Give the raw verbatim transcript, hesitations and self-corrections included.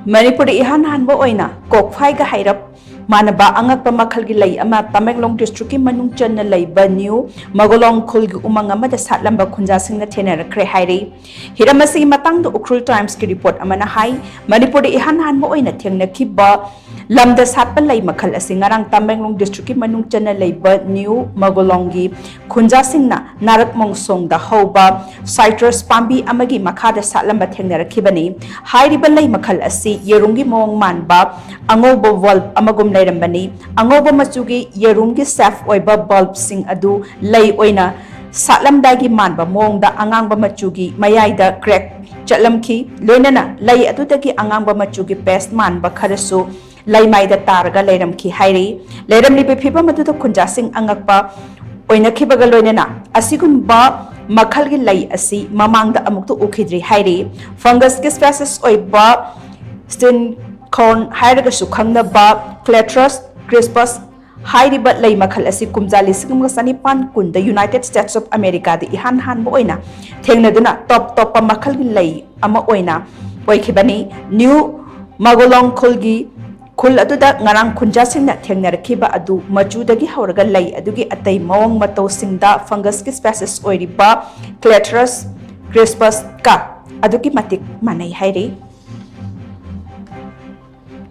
ꯃꯅꯤꯄꯨꯔꯗ ꯏꯍꯥꯟ ꯍꯥꯟꯕ ꯑꯣꯏꯅ ꯀꯣꯛꯐꯥꯏꯒ ꯍꯩꯔꯞ ꯃꯥꯟꯅꯕ ꯑꯉꯛꯄ ꯃꯈꯜꯒꯤ ꯂꯩ ꯑꯃ ꯇꯃꯦꯡꯂꯣꯡ district ꯀꯤ ꯃꯅꯨꯡ ꯆꯟꯅ ꯂꯩꯕ ꯅ꯭ꯌꯨ ꯃꯒꯣꯂꯣꯡ ꯈꯨꯜꯒꯤ ꯎꯃꯪ ꯑꯃꯗ ꯁꯥꯠꯂꯝꯕ ꯈꯨꯟꯖꯥꯁꯤꯡꯅ ꯊꯦꯡꯅꯔꯛꯈ꯭ꯔꯦ ꯍꯥꯏꯔꯤ꯫ ꯍꯤꯔꯝ ꯑꯁꯤꯒꯤ ꯃꯇꯥꯡꯗ ꯎꯈ꯭ꯔꯨꯜ Times ꯀꯤ report ꯑꯃꯅ ꯍꯥꯏ, ꯃꯅꯤꯄꯨꯔꯗ ꯏꯍꯥꯟ ꯍꯥꯟꯕ ꯑꯣꯏꯅ ꯊꯦꯡꯅꯈꯤꯕ ꯂꯝꯗ ꯁꯥꯠꯄ ꯂꯩ ꯃꯈꯜ ꯑꯁꯤ ꯉꯔꯥꯡ ꯇꯃꯦꯡꯂꯣꯡ district ꯀꯤ ꯃꯅꯨꯡ ꯆꯟꯅ ꯂꯩꯕ ꯅ꯭ꯌꯨ ꯃꯒꯣꯂꯣꯡꯒꯤ ꯈꯨꯟꯖꯥꯁꯤꯡꯅ ꯅꯥꯔꯛ ꯃꯣꯡꯁꯣꯡꯗ ꯍꯧꯕ citrus ꯄꯥꯝꯕꯤ ꯑꯃꯒꯤ ꯃꯈꯥꯗ ꯁꯥꯠꯂꯝꯕ ꯊꯦꯡꯅꯔꯛꯈꯤꯕꯅꯤ꯫ ꯍꯥꯏꯔꯤꯕ ꯂꯩ ꯃꯈꯜ ꯑꯁꯤ ꯌꯦꯔꯨꯝꯒꯤ ꯃꯑꯣꯡ ꯃꯥꯟꯕ ꯑꯉꯧꯕ bulb ꯑꯃꯒꯨꯝ ꯂꯩꯔꯝꯕꯅꯤ꯫ ꯑꯉꯧꯕ ꯃꯆꯨꯒꯤ ꯌꯦꯔꯨꯝꯒꯤ shape ꯑꯣꯏꯕ bulb ꯁꯤꯡ ꯑꯗꯨ ꯂꯩ ꯑꯣꯏꯅ ꯁꯥꯠꯂꯝꯗꯥꯏꯒꯤ ꯃꯥꯟꯕ ꯃꯑꯣꯡꯗ ꯑꯉꯥꯡꯕ ꯃꯆꯨꯒꯤ ꯃꯌꯥꯏꯗ crack ꯆꯠꯂꯝꯈꯤ꯫ ꯂꯣꯏꯅꯅ ꯂꯩ ꯑꯗꯨꯗꯒꯤ ꯑꯉꯥꯡꯕ ꯃꯆꯨꯒꯤ paste ꯃꯥꯟꯕ ꯈꯔꯁꯨ ꯂꯩꯃꯥꯏꯗ ꯇꯥꯔꯒ ꯂꯩꯔꯝꯈꯤ ꯍꯥꯏꯔꯤ꯫ ꯂꯩꯔꯝꯂꯤꯕ ꯐꯤꯚꯝ ꯑꯗꯨꯗ ꯈꯨꯟꯖꯥꯁꯤꯡ ꯑꯉꯛꯄ ꯑꯣꯏꯅꯈꯤꯕꯒ ꯂꯣꯏꯅꯅ ꯑꯁꯤꯒꯨꯝꯕ ꯃꯈꯜꯒꯤ ꯂꯩ ꯑꯁꯤ ꯃꯃꯥꯡꯗ ꯑꯃꯨꯛꯇ ꯎꯈꯤꯗ꯭ꯔꯤ ꯍꯥꯏꯔꯤ꯫ Fungus ꯀꯤ species ꯑꯣꯏꯕ stinkhorn ꯍꯥꯏꯔꯒꯁꯨ ꯈꯪꯅꯕ Clathrus crispus ꯍꯥꯏꯔꯤꯕ ꯂꯩ ꯃꯈꯜ ꯑꯁꯤ ꯀꯨꯝꯖꯥ ꯂꯤꯁꯤꯡ ꯑꯃꯒ ꯆꯅꯤꯄꯥꯟ ꯀꯨꯟꯗ United States of America ꯗ ꯏꯍꯥꯟ ꯍꯥꯟꯕ ꯑꯣꯏꯅ ꯊꯦꯡꯅꯗꯨꯅ top ꯇꯣꯞꯄ ꯃꯈꯜꯒꯤ ꯂꯩ ꯑꯃ ꯑꯣꯏꯅ ꯑꯣꯏꯈꯤꯕꯅꯤ꯫ ꯅ꯭ꯌꯨ ꯃꯒꯣꯂꯣꯡ ꯈꯨꯜꯒꯤ ꯈꯨꯜ ꯑꯗꯨꯗ ꯉꯔꯥꯡ ꯈꯨꯟꯖꯥꯁꯤꯡꯅ ꯊꯦꯡꯅꯔꯛꯈꯤꯕ ꯑꯗꯨ ꯃꯆꯨꯗꯒꯤ ꯍꯧꯔꯒ ꯂꯩ ꯑꯗꯨꯒꯤ ꯑꯇꯩ ꯃꯑꯣꯡ ꯃꯇꯧꯁꯤꯡꯗ fungus ꯀꯤ species ꯑꯣꯏꯔꯤꯕ Clathrus crispus ꯀ ꯑꯗꯨꯛꯀꯤ ꯃꯇꯤꯛ ꯃꯥꯟꯅꯩ ꯍꯥꯏꯔꯤ꯫